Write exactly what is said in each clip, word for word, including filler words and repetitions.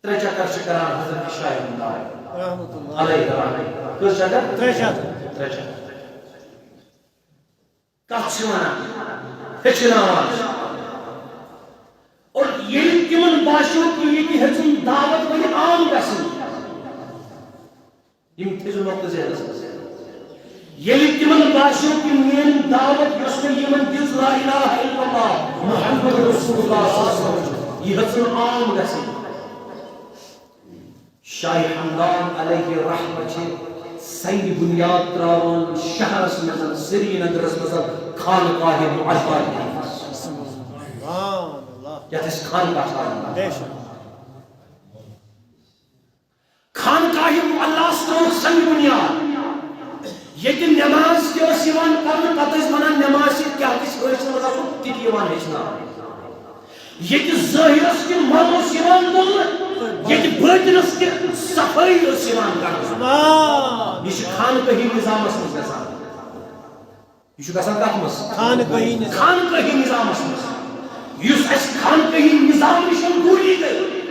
ترٛےٚ چکر چھِ کران حضرت شاہ ہمدان رحمت اللہ علیہ رحمت۔ کٔژ چکر؟ ترٛےٚ چکر۔ ترٛےٚ چکر۔ کتھ چھِ ونان؟ ہیٚچھناوان چھِ۔ اور ییٚلہِ تِمن باسیو کہِ ییٚتہِ ہیٚژٕن دعوت وۄنۍ عام گژھٕنۍ، یِم تھٲیزیو نۄقطہٕ ذہنس منٛز۔ ییٚلہِ تِمن باسیو کہِ میٲنۍ دعوت یۄس مےٚ یِمن دِژ، لا الہ الا اللہ محمد رسول اللہ صلی اللہ علیہ وسلم، یہِ ہیٚژٕن عام گژھٕنۍ۔ شاہ ہمدان علیہ رحمہ چھِ سنگ بنیاد تراوان شہرس منٛز، سرینگرس منٛز خانقاہ معلیٰ سبحان اللہ۔ یتھ أسۍ خانقاہ چھِ ونان۔ بے شک۔ خانقاہ معلیٰ ہس ترٲوٕکھ سنگ بنیاد۔ ییٚتہِ نماز تہِ ٲس یِوان پرنہٕ، پتہٕ ٲسۍ ونان نماز سۭتۍ کیٛاہ گژھِ حٲصِل گژھُن، تہِ تہِ یِوان ہیٚچھناونہٕ۔ ییٚتہِ ظٲہرس تہِ مَل اوس یِوان تُلنہٕ، ییٚتہِ بٲطنس تہِ صفٲیی ٲس یِوان کرنہٕ۔ سبحان۔ یہِ چھُ خانقٲہی نظامس منٛز گژھان۔ یہِ چھُ گژھان کتھ منٛز؟ خانقٲہی نظام۔ خانقٲہی نظامس منٛز۔ یُس اسہِ خانقٲہی نظام نِش دوٗری گٔے،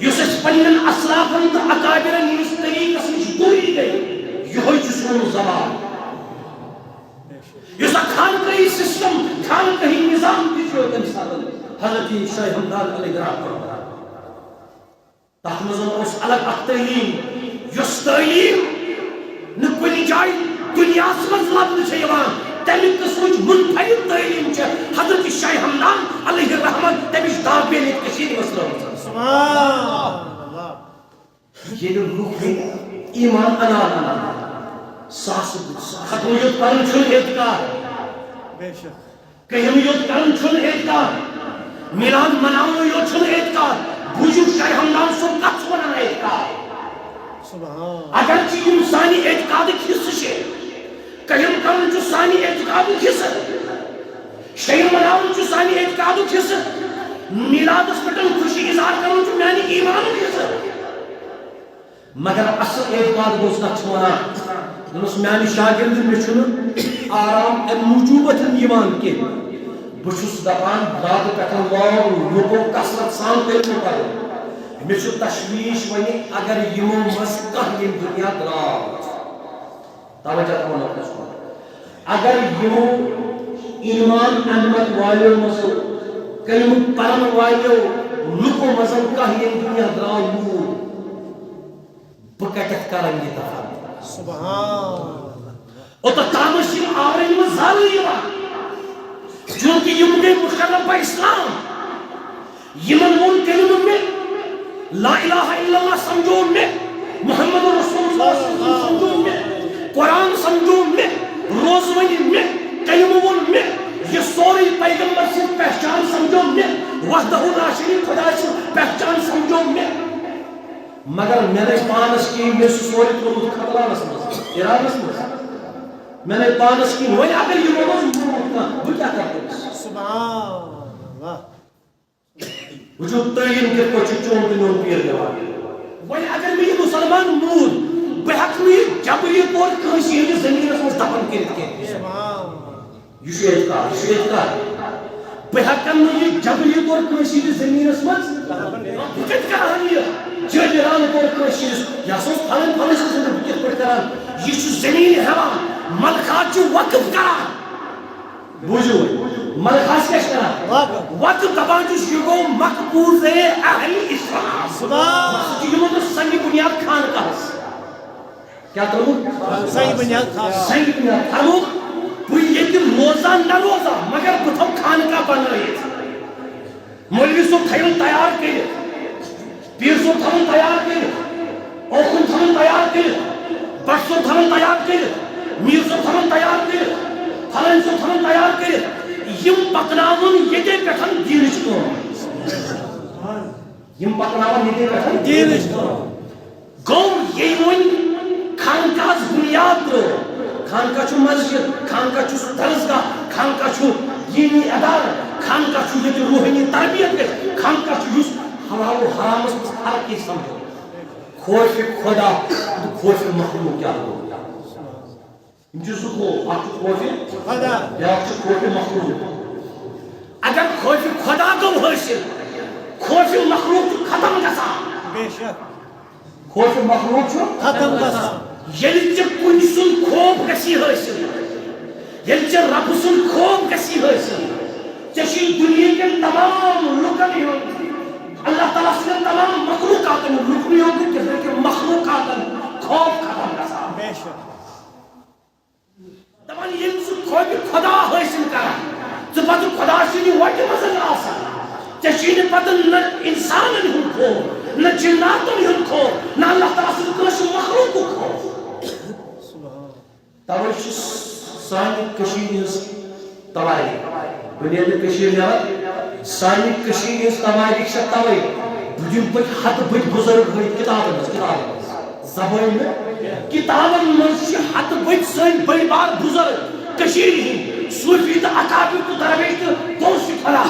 یُس اسہِ پننٮ۪ن اسلافن تہٕ اکابرن ہٕنٛدِس طریٖقس نِش دوٗری گٔے، یِہوٚے چھُ سون زوال۔ یُس اکھ خانقٲہی سسٹم، خانقٲہی نظام تہِ چھُ تٔمۍ ساتہٕ حضرت شاہ ہمدان علیہ رحمہ۔ تتھ منٛز اوس الگ اکھ تعلیٖم، یۄس تعلیٖم نہٕ کُنہِ جایہِ دُنیاہس منٛز لبنہٕ چھےٚ یِوان۔ تمہِ قٕسمٕچ منفرد تعلیٖم چھےٚ حضرت شاہ ہمدان علیہ رحمت تمِچ داوبیل ییٚتہِ کٔشیٖرِ منٛز ترٲومٕژ۔ سبحان اللہ۔ ییٚلہِ لُکھ وۄنۍ ایمان انان انان ساسہٕ بوٚد ساسہٕ، ختم یوت کرُن چھُنہٕ اعتقاد، بے شک۔ کہم یوت کرُن چھُنہٕ اعتقاد، میلاد مناوُن یوت چھُنہٕ اعتقاد۔ بوٗزِو شاہ ہمدان صٲب کتھ چھُ ونان اعتقاد۔ سبحان۔ اگرچہِ یِم سانہِ اعتقادٕکۍ حصہٕ چھِ، کہم کرُن چھُ سانہِ اعتقادُک حصہٕ، شیٚیہِ مناوُن چھُ سانہِ اعتقادُک حصہٕ، میلادس پٮ۪ٹھ خوشی اظہار کرُن چھُ میانہِ ایمانُک حصہٕ۔ مگر اصل اعتقاد گوٚژھ تتھ چھُ ونان، دوٚپمَس، میانہِ شاگرد، مےٚ چھُنہٕ آرام امہِ موٗجوٗب یِوان کینٛہہ۔ بہٕ چھُس دپان، زیادٕ پٮ۪ٹھ لوگ لُکو کثرت سان کٔرِتھ پرُن۔ مےٚ چھُ تشویش وۄنۍ اگر یِمو منٛز کانٛہہ ییٚمہِ دُنیا درٛاو۔ توجہ تھاوُن لفظس کُن۔ اگر یِمو ایمان انمت والیو منٛزو، کلمہٕ پرن والیو لُکو منٛز کانٛہہ ییٚمہِ دُنیا درٛاو یوٗر، بہٕ کتٮ۪تھ کرن یہِ دفن؟ سبحان۔ اوٚتتھ تام ٲسۍ یِم آورٕنۍ منٛز زالنہٕ یِوان، چونکہ یِم گٔے مُشرف بہ اسلام۔ یِمن ووٚن کلمہٕ مےٚ، لا الہ الا اللہ سمجھو مےٚ، محمد رسول اللہ صلی اللہ علیہ وسلم سمجھو مےٚ، قرآن سمجھو مےٚ، روزٕ ؤنۍ مےٚ، کلمہٕ ووٚن مےٚ۔ یہِ سورُے پیغمبر سٕنٛز پہچان سمجھو مےٚ، وحدہ لا شریک خدا سٕنٛز پہچان سمجھو مےٚ۔ مگر مےٚ نَے پانَس کِہیٖنۍ، مےٚ چھُ سورُے ترٛوومُت خطلانَس منٛز، ایرانَس منٛز۔ مےٚ نَے پانَس کِہیٖنۍ، وۄنۍ اگر یہِ وَنوس، بہٕ وَنہٕ کانٛہہ، بہٕ کیٛاہ کَرٕ تٔمِس؟ سبحان اللہ۔ وٕچھِو، تعیٖن کِتھ پٲٹھۍ چھُ چون تہٕ میون پیٖر دِوان۔ وۄنۍ اگر مےٚ یہِ مُسلمان موٗد، بہٕ ہٮ۪کہٕ نہٕ یہِ جبری طور کٲنٛسہِ ہٕنٛدِس زٔمیٖنَس منٛز دفن کٔرِتھ کینٛہہ۔ سبحان۔ یہِ چھُ اعتقاد، یہِ چھُ اعتقاد۔ بہٕ ہٮ۪کَن نہٕ یہِ جبری طور کٲنٛسہِ ہٕنٛدِس زٔمیٖنَس منٛز، بہٕ کَتہِ کَرٕ ہا یہِ جٲبرانہٕ طور کٲنٛسہِ ہٕنٛدِس، یہِ ہسا اوس پھلٲنۍ پھلٲنۍ سٕنٛز زٔمیٖن، بہٕ کِتھ پٲٹھۍ کَرٕ ہا؟ یہِ چھُ زٔمیٖن ہٮ۪وان، ملکات چھُ وقف کَران۔ بوٗزِو وۄنۍ، ملکات کیٛاہ چھِ کَران؟ وقف۔ وقف دَپان چھُس، یہِ گوٚو مقبوضے اہل اسلام۔ سبحان۔ سُہ چھُ یِمو تہٕ سنگِ بُنیاد خانقاہَس۔ کیٛاہ ترٛووُکھ؟ سنگِ بُنیاد خانقاہ۔ سنگِ بُنیاد۔ فرمووُکھ، بہٕ ییٚتہِ روزان نہ روزان، مگر بہٕ تھاوٕ خانقاہ بنٲیِتھ۔ مولوی صٲب تھٲیِن تیار کٔرِتھ، پیٖر صٲب تھاوَن تیار کٔرِتھ، اوکُن تھاوَن تیار کٔرِتھ، بٹ صٲب تھاوَن تیار کٔرِتھ، میٖر صٲب تھاوَن تیار کٔرِتھ، فلٲنۍ صٲب تھاوَن تیار کٔرِتھ۔ یِم پَکناوَن ییٚتے پٮ۪ٹھ دیٖنٕچ کٲم۔ یِم پَکناوَن ییٚتے پٮ۪ٹھ دیٖنٕچ کٲم۔ گوٚو ییٚلہِ وۄنۍ خانقاہَس بُنیاد ترٛٲو، خانقاہ چھُ مسجد، خانقاہ چھُ درسگاہ، خانقاہ چھُ دینی ادارٕ، خانقاہ چھُ ییٚتہِ روحٲنی تربیت گژھِ، خانقاہ چھُ یُس حلال و حرامَس منٛز فرق یی سمجھو۔ خوف خدا تہٕ خوف مخلوق کیٛاہ گوٚو؟ یِم چھِ زٕ خوف، اَکھ چھُ خوف خدا۔ بیٛاکھ چھُ خوف مخلوق۔ اگر خوف خدا گوٚو حٲصِل، خوف مخلوق چھُ ختم گژھان۔ خوف مخلوق چھُ ختم گژھان۔ ییٚلہِ ژےٚ کُنہِ سُنٛد خوف گژھی حٲصِل، ییٚلہِ ژےٚ رۄبہٕ سُنٛد خوف گژھی حٲصِل، ژےٚ چھُے دُنیہکٮ۪ن تمام لُکن ہُنٛد، اللہ تعالیٰ سٕنٛدٮ۪ن تمام مخلوقاتن ہُنٛد، لُکن یوت نہٕ کینٛہہ، بلکہِ مخلوقاتن خوف ختم گژھان۔ بے شک۔ دپان، ییٚلہِ ژٕ خوفِ خدا حٲصِل کران، ژٕ پتہٕ خدا سٕنٛدِ وۄٹہِ منٛز آسان، ژےٚ چھُے نہٕ پتہٕ نہ انسانن ہُنٛد خوف، نہ جناتن ہُنٛد خوف، نہ اللہ تعالیٰ سٕنٛدِ کٲنٛسہِ مخلوقُک خوف۔ توے چھِ سانہِ کٔشیٖرِ ہٕنٛز توٲریٖخ، بُنیٲدی کٔشیٖرِ نیران، سانہِ کٔشیٖرِ ہٕنٛز توٲریٖخ چھےٚ توے۔ بہٕ دِمہٕ پٲٹھۍ ہتہٕ بٔدۍ بُزرگ ہٲوِتھ کِتابن منٛز، کِتابن منٛز۔ زبٲنۍ نہٕ، کِتابن منٛز چھِ ہتہٕ بٔدۍ سٲنۍ بٔڑۍ بار بُزرگ کٔشیٖرِ ہٕنٛدۍ، صوٗفی تہٕ اکابر تہٕ درویش تہٕ دوس چھِ پھران۔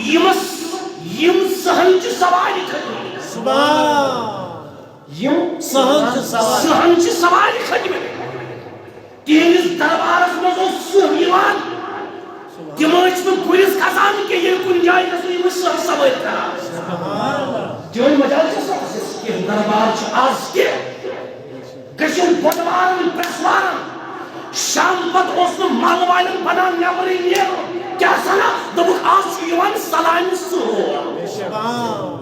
یِمس، یِم سٕہن چھِ سوارِ کھٔتمٕتۍ۔ سبحان۔ یِم سٕہن چھِ سوارِ۔ سٕہن چھِ سوارِ کھٔتمٕتۍ۔ تِہنٛدِس دربارس منٛز اوس سٕہہ یِوان۔ تِم ٲسۍ نہٕ گُرِس کھسان کینٛہہ، ییٚلہِ کُنہِ جایہِ گژھو، یِم ٲسۍ سٕہہ سوٲرۍ کران۔ تِہُنٛد مجال چھُ سُہ، کینٛہہ دربار چھُ آز تہِ۔ گٔژھِو بۄدوارن، برٛٮ۪سوارن، شام پتہٕ اوس نہٕ محلہٕ والٮ۪ن بنان نٮ۪برٕے نیرُن۔ کیٛاہ سنا؟ دوٚپُکھ، آز چھُ یِوان سلامہِ سُہ۔